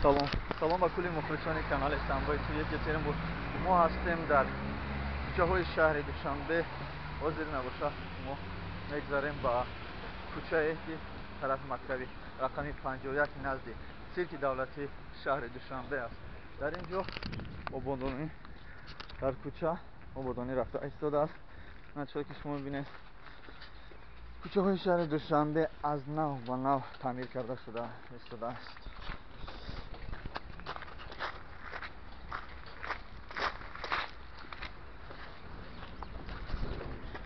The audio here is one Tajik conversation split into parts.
Салом. Салом ба кулли мухлисони канали Самбои ТВ Екатеринбург. Мо ҳастем дар кӯчаҳои шаҳри Душанбе. Ҳозир набоша мо мегзарем ба кӯчае ки тарафи мактаби рақами 51 назди цирки давлатии шаҳри Душанбе аст. Дар ин ҷо ободонӣ дар кӯча ободонӣ рафта истодааст. Начое ки шумо мебинед, кӯчаҳои шаҳри Душанбе аз нав ба нав таъмир карда шуда истодааст.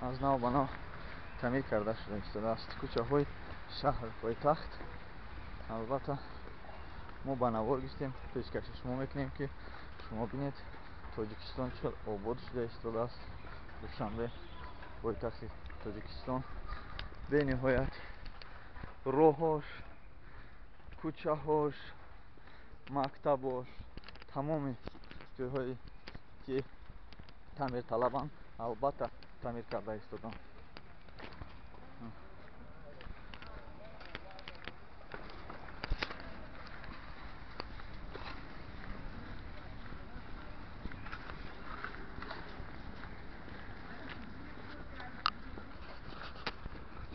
Аз нав ба нав таъмир карда шуда истодааст кӯчаҳои шаҳр пойтахт. Албатта мо ба навор гирифтем, пешкаши шумо мекунем ки шумо бинед Тоҷикистон чӣ обод шуда истодааст. Душанбе пойтахти Тоҷикистон бениҳоят роҳош, кӯчаҳош, мактабош, тамоми ҷойҳое ки таъмирталабанд албатта таъмир карда истоданд.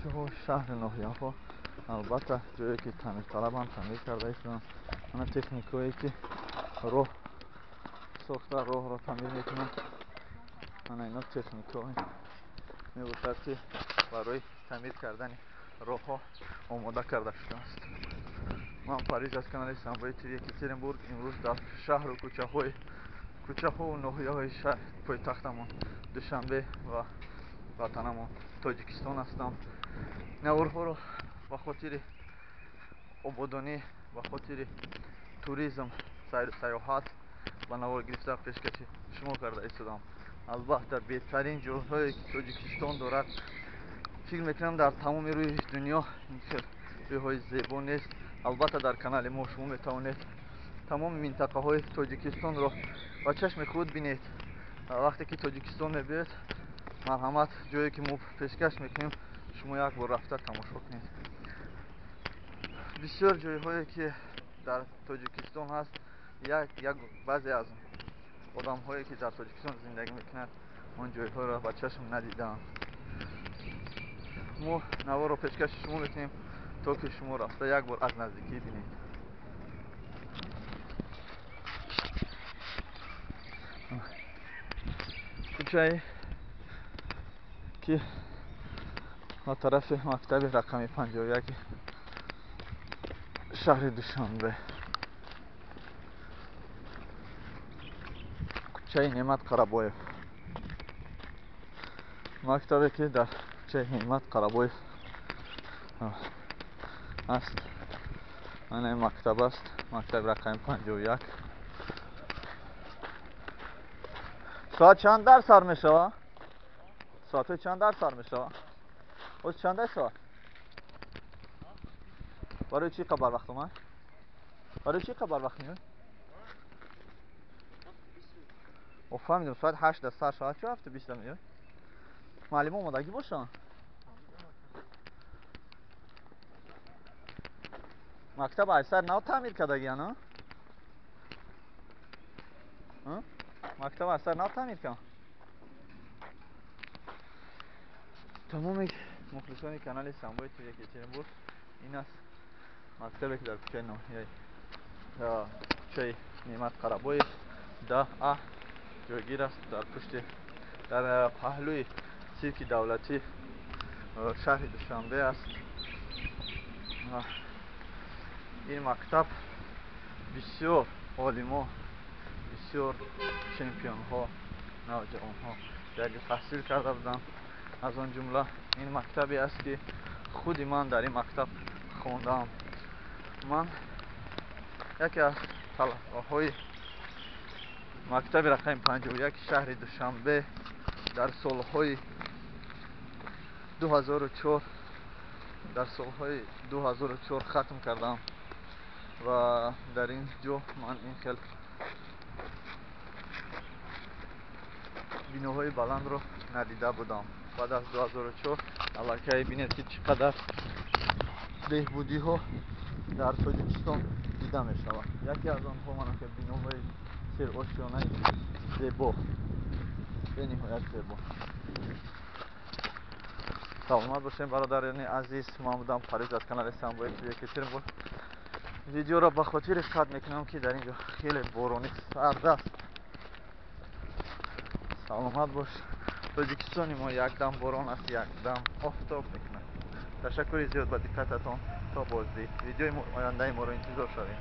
Кӯчаҳо, шаҳри ноҳияҳо албатта ҷое ки таъмирталабанд таъмир карда истоданд. Ана техникое ки роҳ сохта роҳро таъмир мекунанд. Ана ино техникаҳое мебошад ки барои таъмир кардани роҳҳо омода карда шудааст. Ман Париз аз канали Самбои ТВ Екатеринбург. Имрӯз дар шаҳру кӯчаҳову ноҳияҳои шаҳр пойтахтамон Душанбе ва ватанамон Тоҷикистон ҳастам. Наворҳоро ба хотири ободонӣ, ба хотири туризм, сайру сайёҳат ба навор гирифта пешкаши шумо карда истодам. Албатта беҳтарин ҷойҳое ки Тоҷикистон дорад, фикр мекунам дар тамоми рӯи дунё ин хел ҷойҳои зебо нест. Албатта дар канали мо шумо метавонед тамоми минтақаҳои Тоҷикистонро ба чашми худ бинед. Вақте ки Тоҷикистон мебиёед, марҳамат, ҷое ки мо пешкаш мекунем шумо як бор рафта тамошо кунед. Бисёр ҷойҳое ки дар Тоҷикистон ҳаст, як баъзе аз одамҳое ки дар Тоҷикистон зиндагӣ мекунанд он ҷойҳоро ба чашм надидаанд. Мо наворро пешкаши шумо мекунем то ки шумо рафта як бор аз наздикӣ бинед. Кӯчае ки ба тарафи мактаби рақами 51 шаҳри Душанбе, кӯчаи Неъмат Қарабоев, мактабе ки дар кӯчаи Неъмат Қарабоев аст. Ана ин мактаб аст, мактаби рақами 51. Соат чанд дар сар мешавад? Соатҳои чанд дар сар мешавад? Оз чандай соат? Барои чӣ қа барвақт омад? Барои чӣ қа барвақт меоӣ? О, фаҳмидам, соат 8 дар сар шавад, чӣ 7:20 меоӣ? Муаллимо омодагӣ бошанд? Мактаб аз сар нав таъмир кардагиян, а? Мактаб аз сар нав таъмир карданд? Тамоми мухлисони канали Самбои ТВ Екатеринбург, ин аст мактабе ки дар кӯчаи ноҳияи кӯчаи Неъмат Қарабоев 10А ҷойгир аст, дар пушти дар паҳлӯи цирки давлатӣ шаҳри Душанбе аст. Ин мактаб бисёр олимо, бисёр чемпионҳо, навҷавонҳо дар ҷо таҳсил карда буданд. Аз он ҷумла ин мактабе аст ки худи ман дар ин мактаб хондаам. Ман яке аз талабаҳои мактаби рақами 51 шаҳри Душанбе дар солҳои 2004, дар солҳои 2004 хатм кардам ва дар ин ҷо ман ин хел биноҳои баландро надида будам. Баъд аз 2004 аллакай бинед ки чӣ қадар беҳбудиҳо дар Тоҷикистон дида Дида мешавад. Яке аз онҳо мана ки биноҳои серошёнаи зебо, бениҳоят зебо. Саломат бошем, бародарони азиз. Ман будам Парвиз аз канали Самбои Екатеринбург. Видеоро ба хотири қатъ мекунам, ки дар ин ҷо хеле борони сард аст. Саломат бош. Тоҷикистони мо якдам борон аст, якдам офтоб мекунад. Ташаккури зиёд ба диққататон. То боздид. Видеои ояндаи моро интизор шавед.